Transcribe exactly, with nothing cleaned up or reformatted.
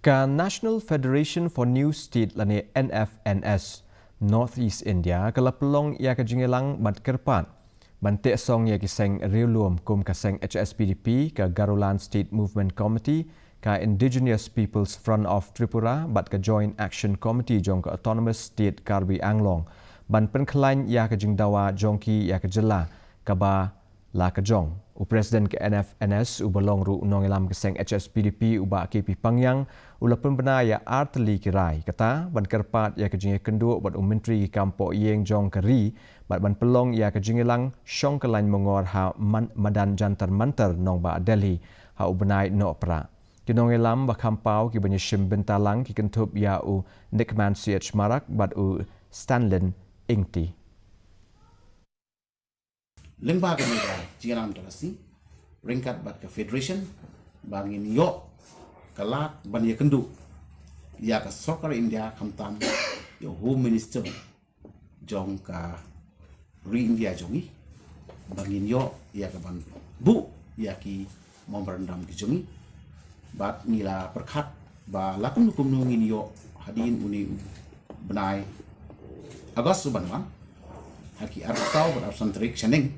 Ka National Federation for New State lane N F N S North East India ka la pynlong ïa ka jingïalang bad kyrpad ban teh song ïa ki seng riewlum kum ka seng H S P D P, ka Garoland State Movement Committee, ka Indigenous Peoples Front of Tripura bad ka Joint Action Committee jong ka Autonomous State Karbi Anglong ban pynkhlaiñ ïa ka jingdawa jong ki ïa ka jylla kaba la ka jong. U President ka N F N S uba long ruh u nongïalam ka seng H S P D P u Bah K P Pangiang u la pynbna ïa artylli ki rai, kata ban kyrpad ïa ka jingïakynduh bad u Myntri ki kam poh ïing jong ka ri bad ban pynlong ïa ka jingïalang shong ka lain mongor ha man-, madan Jantar Mantar Nongbah Delhi ha u bnai Nohprah. Ki nongïalam ba kham paw kiban ïashim bynta lang ki kynthup ïa u Nickman C H Marak bad u Stanlin Ingti. Lyngba kane ka jingïalang mynta ka sngi ryngkat bad ka Federation ba ngin ïoh ka lad ban ïakynduh ïa ka sorkar India, khamtam ïa u Home Minister jong ka ri India jong ngi, ba ngin ïoh ïa ka ban buh ïa ki memorandum ki jong ngi. Bad ngi la pyrkhat ba la kumno kumno ngin ïoh hadien une u bnai August uban wan, ha ki arphew bad arphew san tarik shaneng,